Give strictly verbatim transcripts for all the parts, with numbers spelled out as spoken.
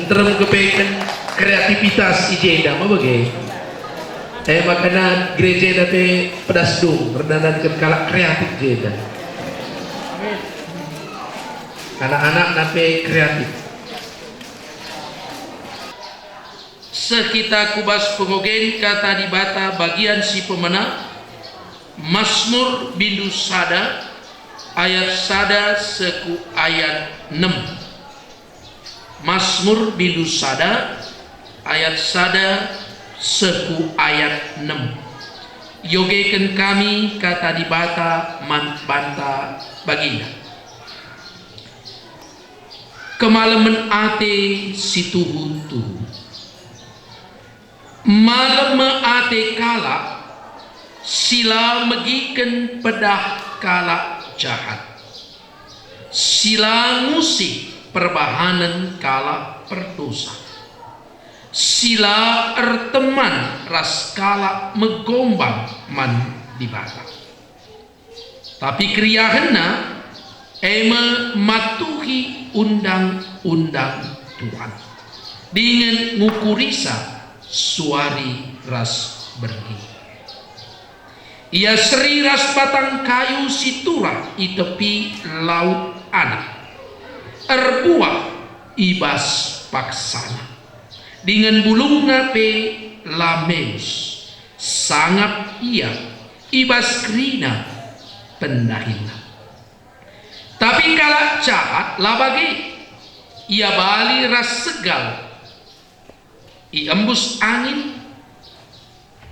Nterem kepeken kreativitas i jenda, me bage. E maka gereja enda pe pedas dung, erdandanken kalak kreatif i jenda. Anak-anakna pe kreatif. Seh kita ku bas pengogen Kata Dibata bagian si pemena, Masmur bindu sada ayat sada seh ku ayat enem. Masmur bindu sada ayat sada seh ku ayat enem. Iogeken kami Kata Dibata man banta bagina. Kemalemen ate si tuhu-tuhu. Malem me ate kalak si la megiken pedah kalak jahat, si la ngusih perbahanen kalak perdosa, si la erteman ras kalak megombang man Dibata. Tapi keriahenna e me matuhi undang-undang Tuhan, dingen ngukurisa suari ras berngi. Ia seri ras batang kayu si turah i tepi Laut Anep, erbuah i bas paksana, dingen bulungna pe la meus, sangap ia i bas kerina pendahinna. Tapi kalak jahat la bage, ia bali ras segal, iembus angin,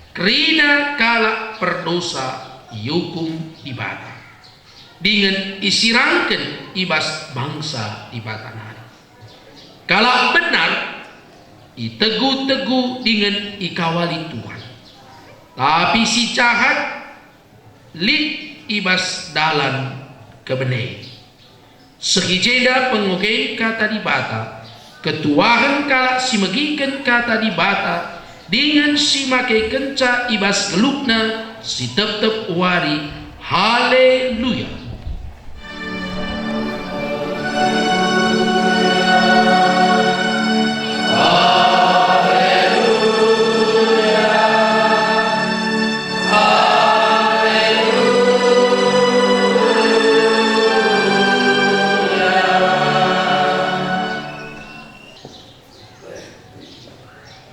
kerina kalak perdosa iukum Dibata, dingen isirangken i bas bangsa Dibata nari. Kalak benar itegu-tegu dingen ikawali Tuhan, tapi si jahat lit i bas dalan kebenen. Seh i jenda pengogen Kata Dibata, ketuahen kalak si megiken Kata Dibata dingen si makekenca i bas geluhna si tep-tep wari. Haleluya!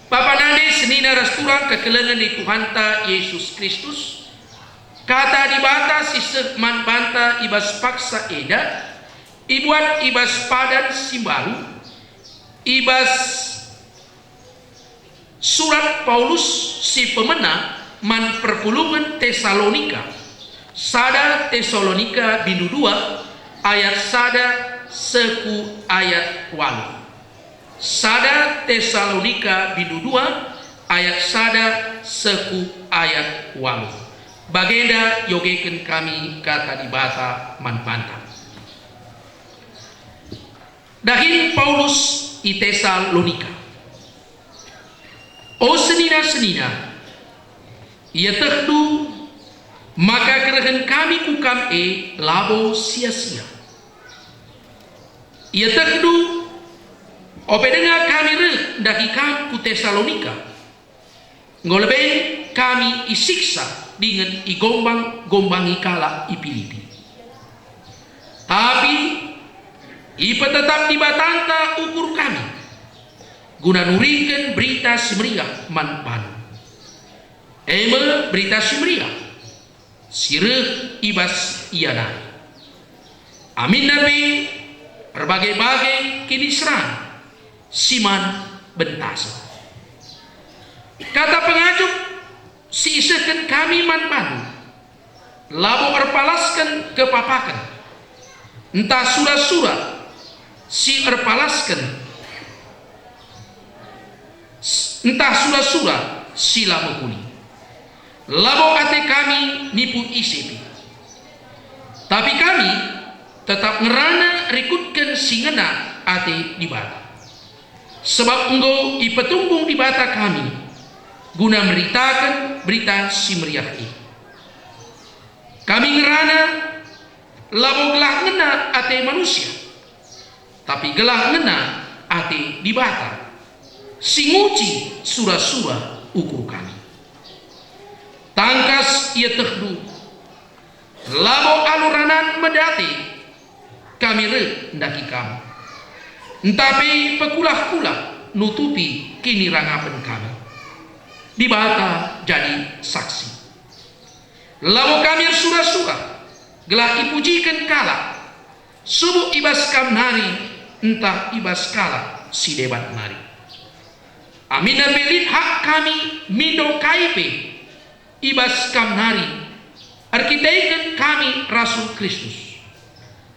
Bapa nande senina ras turang kekelengen ni Tuhanta Yesus Kristus, Kata Dibata si seh man banta i bas paksa enda ibuat i bas padan si mbaru, i bas surat Paulus si pemena man perpulungen Tesalonika, sada Tesalonika bindu dua ayat sada seh ku ayat waluh. Sada Tesalonika bindu dua ayat sada seh ku ayat waluh. Bagenda iogeken kami Kata Dibata man banta. Dahin Paulus i Tesalonika. O senina-senina, ietehndu maka kerehen kami ku kam e labo sia-sia. Ietehndu, ope denga kami reh ndahi kam ku Tesalonika, enggo leben kami isiksa dingen igombang-gombangi kalak i Pilipi. Tapi ipetetap Dibatanta ukur kami, guna nuriken Berita Si Meriah man bandu. E me Berita Si Meriah si reh i bas Ia nari. Aminna pe erbage-bage kiniseran si man bentasen. Kata pengajuk si isehken kami man bandu labo erpalasken kepapaken, ntah sura-sura si erpalasken, s-, ntah sura-sura si la mehuli. Labo ate kami nipu ise pe. Tapi kami tetap ngerana rikutken si ngena ate Dibata. Sebab enggo ipetunggung Dibata kami guna meritaken Berita Si Meriah e. Kami ngerana labo gelah ngena ate manusia, tapi gelah ngena Dibata, si nguji sura-sura ukur kami. Tangkas ietehndu, labo alu ranan meda ate kami reh ndaki kam, ntah pe pekulah-kulah nutupi kinirangapen kami. Dibata jadi saksi. Labo kami ersura-sura gelah ipujiken kalak, subuk i bas kam nari ntah i bas kalak si deban nari. Aminna pe lit hak kami mindo kai pe i bas kam nari, erkiteken kami rasul Kristus.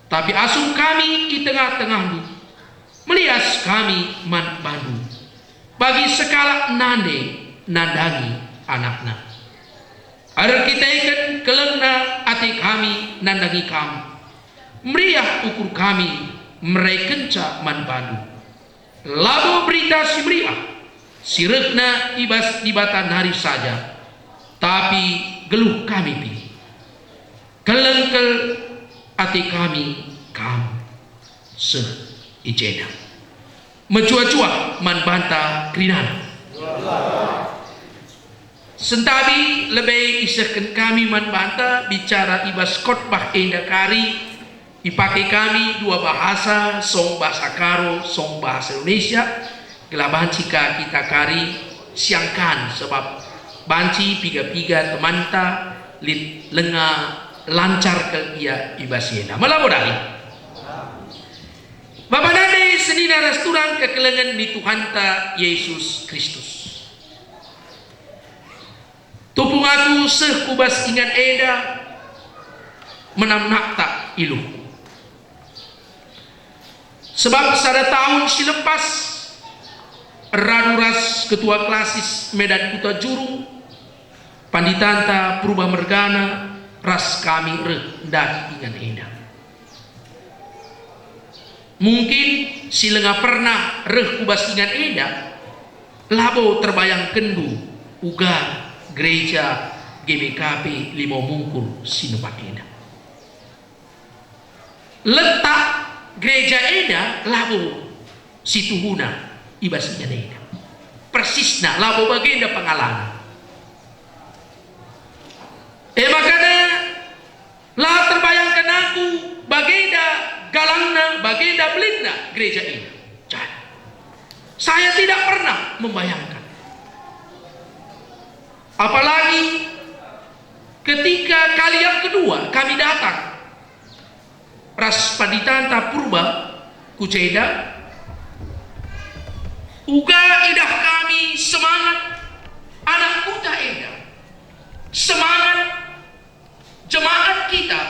Tapi asum kami i tengah-tengahndu, melias kami man bandu, bagi sekalak nande nandangi anakna. Erkiteken kelengna ate kami nandangi kam, meriah ukur kami merekenca man bandu. Labo Berita Si Meriah si rehna i bas Dibata nari saja, tapi geluh kami pe. Keleng kal ate kami kam seh i jenda. Mejuah-juah man banta kerinana. Sentabi lebe isehken kami man banta bicara i bas khotbah enda kari, ipake kami dua bahasa, song bahasa Karo, song bahasa Indonesia, gelah banci ka kita kari siangkan, sebab banci piga-piga temanta lit lenga lancar kal ia i bas enda. Mela modali. Bapa nande senina ras turang kekelengen ni Tuhanta Yesus Kristus. Tupung aku seh ku bas ingan enda, menam naktak iluhku. Sebab sada tahun si lepas, eradu ras ketua klasis Medan Kuta Jurung, panditanta Purba mergana ras kami reh ndaki ingan enda. Mungkin si lenga pernah reh ku bas ingan enda, labo terbayangkenndu uga gereja G B K P Limau Mungkur si nepat enda. Letak gereja enda labo situhuna i bas ingan enda. Persisna labo bagenda pengalana. E maka la terbayangken aku bagenda galangna, bagenda belinna gereja enda. Jadi, saya tidak pernah membayangkan. Apalagi ketika kali yang kedua kami datang ras panditanta Purba ku jenda, uga idah kami semangat anak kuta enda, semangat jemaat kita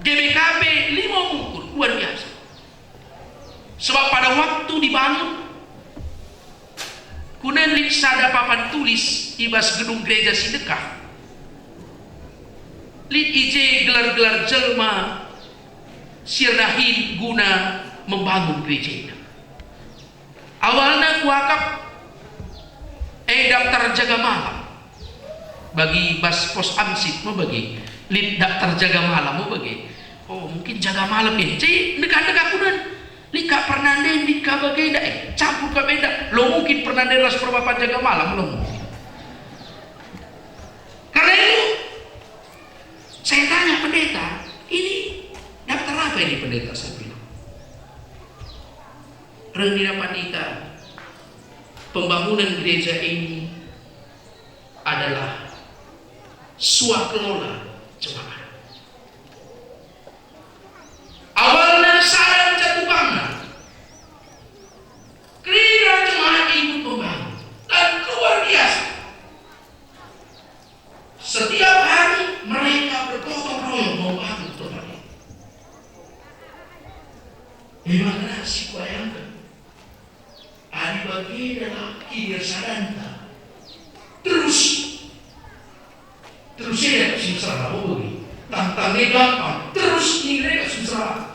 G B K P Limau Mungkur luar biasa. Sebab pada waktu dibangun, kunen lit sada papan tulis i bas gedung gereja si dekah. Lit i je gelar-gelar jelma si erdahin guna membangun gereja enda. Awalna kuakap, eh, daftar jaga malam. Bagi bas pos ansip me bage, lit daftar jaga malam me bage. Oh, mungkin jaga malam, eh. Jadi, ndekah-ndekah kunen, lit ka pernanden, lit ka bagenda, eh, campur ka benda. Lo mungkin pernanden ras perbapan jaga malam, lo mungkin. Karena itu, saya tanya pendeta, "Ini daftar apa ini, pendeta?" saya bilang. Reh nina pandita, pembangunan gereja ini adalah swakelola jemaat. Awalna sada ngenca tukangna, kerina jemaat ikut membangun, dan luar biasa. Setiap hari mereka bergotong royong membangun tempat ini. Memang si kubayangken, adi bagenda la kinirsadanta, terus, terus enda si mesra labo bage. Tangtang e gampang, terus ningereka si mesra.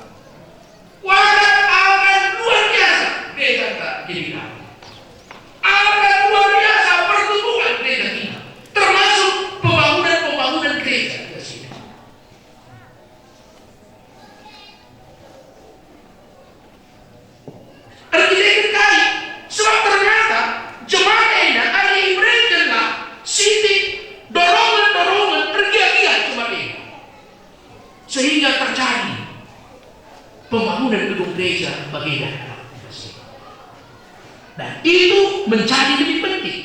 Kuakap akan luar biasa gereja kita jadi kami. Akan luar biasa pertumbuhan gereja kita, termasuk pembangunan-pembangunan gereja kita sini. Erkiteken Sehingga terjadi pembangunan gedung gereja bagenda. Dan itu menjadi lebih penting.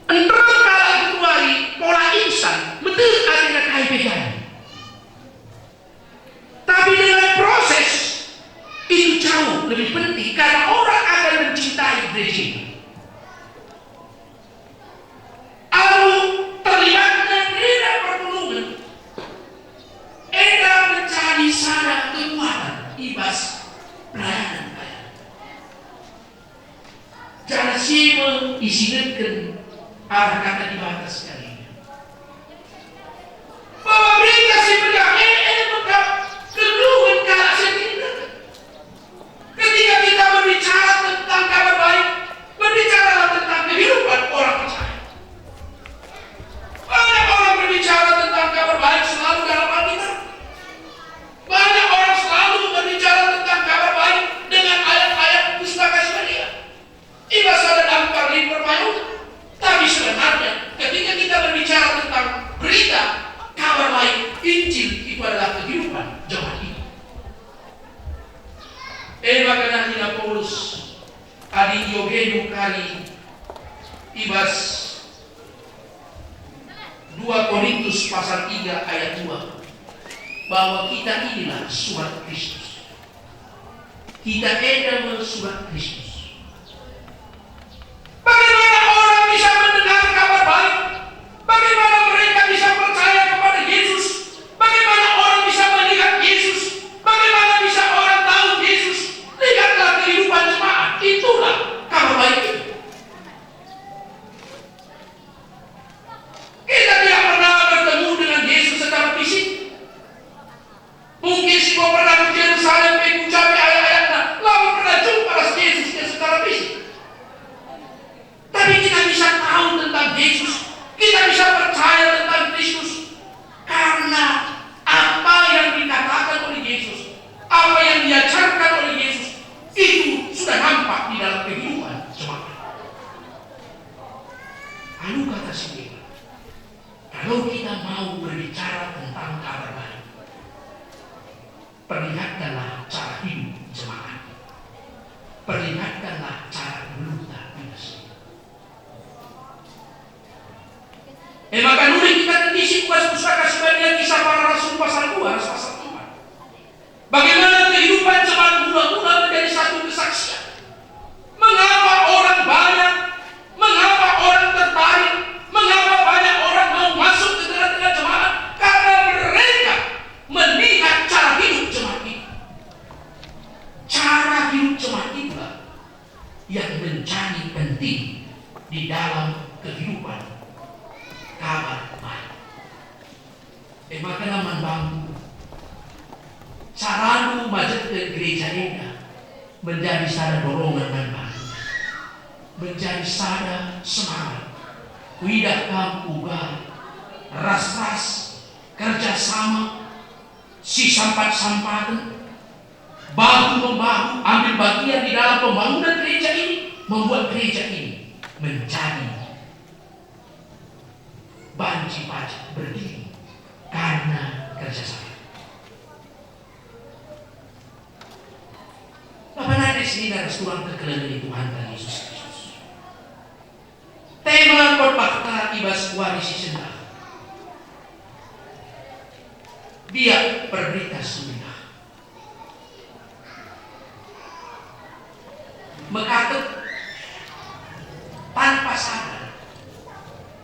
Nterem kalak genduari pola insan, metet atena kai pe jadi. Tapi dengan proses itu jauh lebih penting, karena orang akan mencintai gereja. Alu terlibatna kerina perpulungen, enda menjadi sada kekuatan i bas pelayanan. Janah si me isingetken arah kata Dibata sekali. Bahwa berita si meriah e, e mekap kegeluhen kalak si enda. Ketika kita berbicara tentang kabar baik, berbicaralah tentang kehidupan orang percaya. Banyak orang berbicara tentang kabar baik selalu dalam Alkitab. Banyak orang selalu berbicara tentang kabar baik dengan ayat-ayat Pustaka Si Badia. I bas sada damkar lit perpayungan. Tapi sebenarnya, ketika kita berbicara tentang berita kabar baik, Injil itu adalah kehidupan jemaat ini. E maka nina Paulus, adi iogendu kari i bas dua Korintus pasal tiga ayat dua, bahwa kita inilah surat Kristus. Kita enda me surat Kristus. Bagaimana orang bisa mendengar kabar baik? Bagaimana mereka bisa percaya kepada Yesus? Bagaimana orang bisa melihat Yesus? Bagaimana bisa orang tahu Yesus? Lihatlah kehidupan jemaat, itulah kabar baik itu. Kita tidak pernah bertemu dengan Yesus secara fisik. Mungkin si enggo pernah ku Jerusalem pe ku Judea, ayat-ayatna, labo pernah jumpa ras Jesus secara fisik. Tapi kita bisa tahu tentang Jesus, kita bisa percaya tentang Kristus, karena apa yang dikatakan oleh Jesus, apa yang diajarkan oleh Jesus, itu sudah nampak di dalam kehidupan jemaat. Alu kata si deban, kalau kita mau berbicara tentang kabar baik, perlihatkanlah cara hidup jemaat. Perlihatkanlah cara geluhta i bas. E maka nuri kita kentisik bas Pustaka Si Badia, Kisah Para Rasul pasal dua ras pasal empat. Bagaimana kehidupan jemaat mula-mula menjadi satu kesaksian? Mengapa orang banyak? Mengapa orang tertarik? Mengapa banyak orang mau masuk ke tengah-tengah jemaat? Karena mereka melihat cara hidup jemaat itu. Cara hidup jemaat itulah yang menjadi penting di dalam kehidupan kabar baik. E maka man bangku, carandu majekken gereja enda menjadi sada dorongan man bangku, menjadi sada semangat. Kuidah kam uga ras-ras kerja sama, sisampat-sampaten, bahu-membahu, ambil bagian di dalam pembangunan gereja ini, membuat gereja ini menjadi banci pacak berdiri karena kerja sama. Bapa nande senina ras turang kekelengen Tuhanta Jesus Kristus. Tema khotbahta i bas wari si sendah. Biak perberita si meriah. Mekatep tanpa sadar,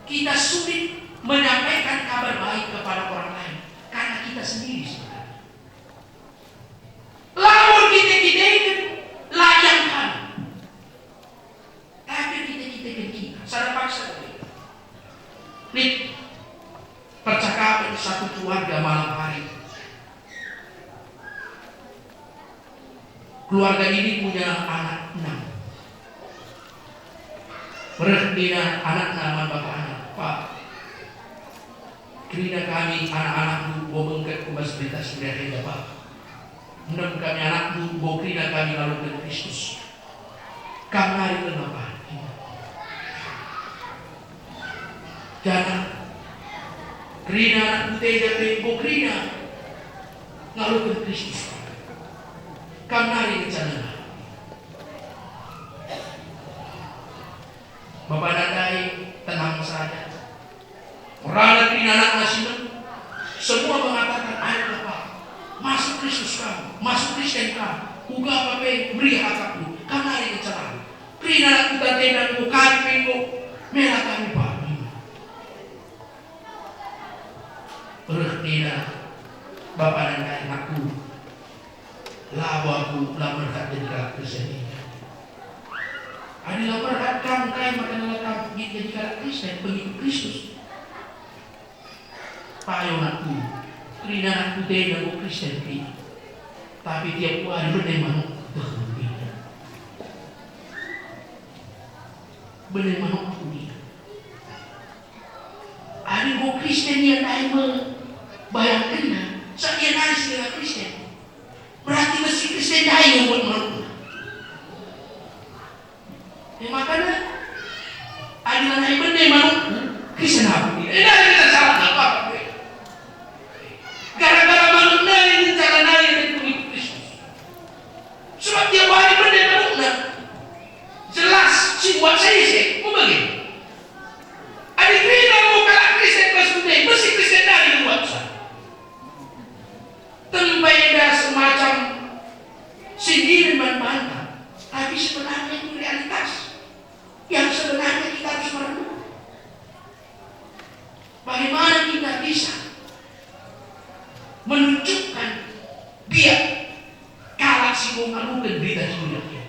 kita sulit menyampaikan kabar baik kepada orang lain karena kita sendiri sebenarnya. Lamun kita kita la iangkana. Tapi kita-kita kan kita, sada paksa kita. Lit, percakapan satu keluarga malam hari. Keluarga ini punya anak enam. Mereh nina anakna man bapana, "Pak, kerina kami anak-anakku enggo bengket ku bas berita si meriah enda, Pak. Enem kami anakku enggo kerina kami ngaloken Kristus." Kam nari kena pagi. Janah Kerina anak kutenda pe enggo kerina ngaloken Kristus. Kam nari ngenca nengah. Bapa ndai tenang saja. Merana kerina anakna si inem, semua mengatakan, "Ayo, Bapa, masuk Kristus kam, masuk Kristen kam, uga pe meriah akapku, kam nari ngenca nengah." Kerina anak kutenda enggo kami pe enggo, mela kami, Pak. Reh nina bapa ndai, "Anakku, labo aku la merhat jadi kalak Kristen." Adi la merhat kam, kai maka la kam jadi kalak Kristen, pengikut Kristus? Payo anakku, kerina anakku enda enggo Kristen pe. Tapi tiap wari bene manuk, beh, bene manuk. Adi enggo Kristen ia ndai me bayangkenna, sa ia nari si la Kristen. Berarti mesti Kristen ndai nge buat manukna. E makana, adi lanai bene manukku, Kristen aku. E ndai kita salah apa? Gara-gara manuk nari ngenca lanai jadi pengikut Kristus. Sebab tiap wari bene manukna. Jelas si buat saya ise, kubagi. Adi kerina enggo kalak Kristen bas kute, mesti Kristen nari nge buatsa. Tempa enda semacam sindiran man banta, tapi sebenarnya itu realitas yang sebenarnya kita harus merenung. Bagaimana kita bisa menunjukkan biak kalak si enggo ngaloken berita si meriah?